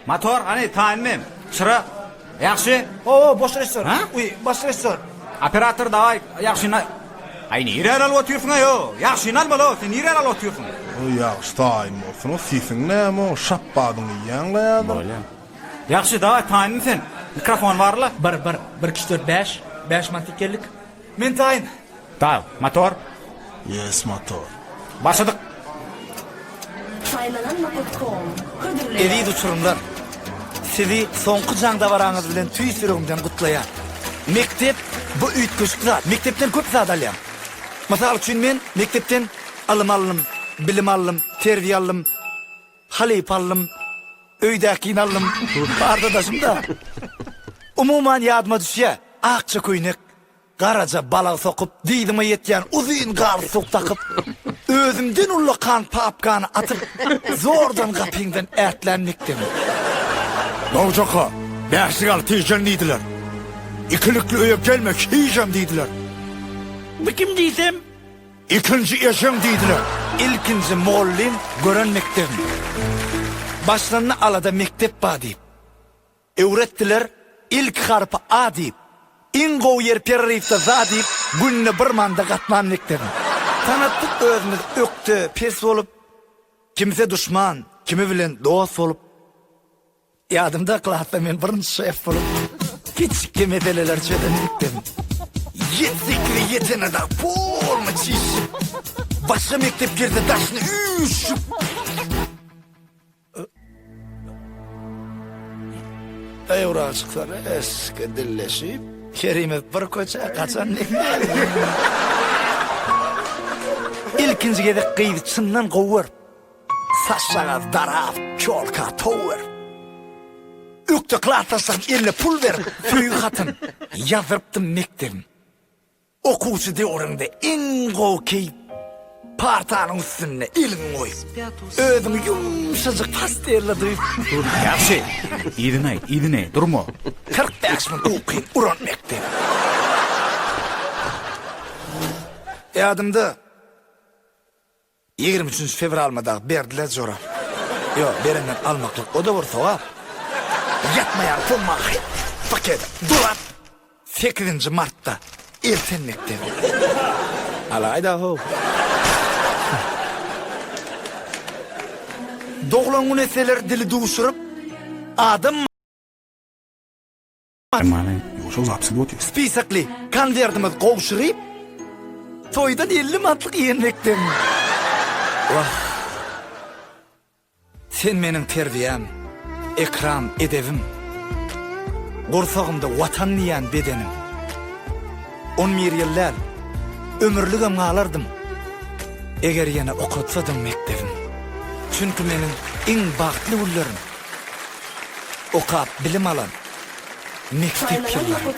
Motor, hany, taýynmy? Çyra, ýagşy? Hawa, boş režissýor. Ha? Uý, baş režissýor. Operator, dawaý, ýagşyny. Aý, nirä alyp otyrsyň-aý, o? Ýagşyny almaly-ow, sen nirä alyp otyrsyň? O, ýagşy taýyn bolsun-ow, sesiň näme-ow, şapbadyňy iýýäň-le häzir. Bolýa. Ýagşy, dawaý, taýynmy sen? Mikrofon bar-la? Bir, bir, bir, iki, üç, dört, bäş. Bäş manatlyk geldik. Men taýyn. Daw, motor. Yes, motor. Başladyk. Saýlanan nokat kom. Hödürleýär. Eziz uçurymlar! Sizi soňky jaň dabaraňyz bilen tüýs ýüregimden gutlaýan. Mekdep, bu üýtgeşik zat. Mekdepden köp zat alýaň. Mysal üçin men mekdepden ylym aldym, bilim aldym, terbiýe aldym, halypa aldym, öýdäkini aldym, partadaşym-da. Umuman ýadyma düşýär, akja köýnek, Garaja balak sokup, dyzyma ýetýän uzyn galstuk dakyp, özümden ullakan papkany atyp, zordan gapyňdan ätlän mekdebim. Nowjaka, bäşlik al tijen diýdiler. Ikilikli öýe gelme hijem diýdiler. Bu kim diýsem, ikinji ejeň diýdiler. Ilkinji mugallym gören mekdebim. Başlandy alada mekdep bar diýip. Öwretdiler ilki harpy A diýip, iň gowy ýeri pererywde za diýip, günde bir manda gatnan mekdebiň. Tanatdyk özümiz ökde, pes bolup, kimse duşman, kimi bilen dost bolup. Ýadymda klasda men birinji şef bolup, kiçijikje meseleleri çözen mekdebiň. Ýedi-sekize ýetene dag polny çişip, başga mekdep gelse daşyny üýşüp. Daýawraga çyksalar eşge dilleşip, herimiz bir köçä gaçan Ilkinji gezek gyzy çyndan gowy görüp, saçjagaz darap, çolka tow berip, ökde klasdaşlaryň eline pul berip, söýgi hatyn ýazdyrypdym mekdebim. Okuwçy döwrüňde iň gowy keýp partanyň üstünde eliňi goýup, özüňi ýumşajyk pastelde duýup. Ýagşy, yzyny aýt, yzyny, durma. 45 müň ukyň uran mekdep. Ýadymda. 23 nji fewralma dagy berdiler jora. Ýok, berenden almaklyk o-da bir sogap. Ýatmaýan pommahy pakete dolap, sekizinji martda elten mekdebe. Alaý-da how. Doglan gün etseler dili duşuryp, adam. Spisakly konwertimiz gowşuryp, toýdan 50 manatlyk iýen mekdebim. Wah! Sen meniň terbiýäm, ekram, edebim. Gursagymda Watan diýýän bedenim. On bir ýyl däl, ömürligem galardym, eger ýene okatsadyň mekdebim. Çünki meniň iň bagtly günlerim Okap bilim alan mekdep ýyllary.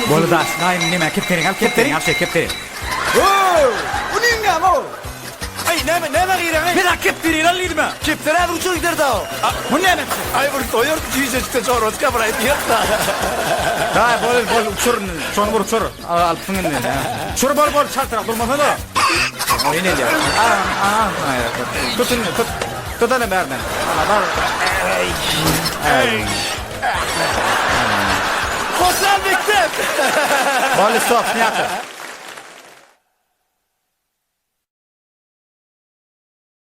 Boldy daş naýyň neme kepderiňi al kepderiňi al şeý kepderi. Hoo! Bu neň näme ol? Aý näme näme gyraň aý? Men a kepderini al diýdim a. Kepderi häzir uçar gider da o. Bu näme? Aý bir soýar jüýjejikde çorbaçka bir aýdyp ýat-da. Daý bol bol uçur şony bir uçur. Alypsyň indi. Uçur bol bol çaltrak durmasana. Oýun edýär. A a tut indi tut. Tut ene bärden. Ana bar. Hoşal mekdep. Boldy stop snýata.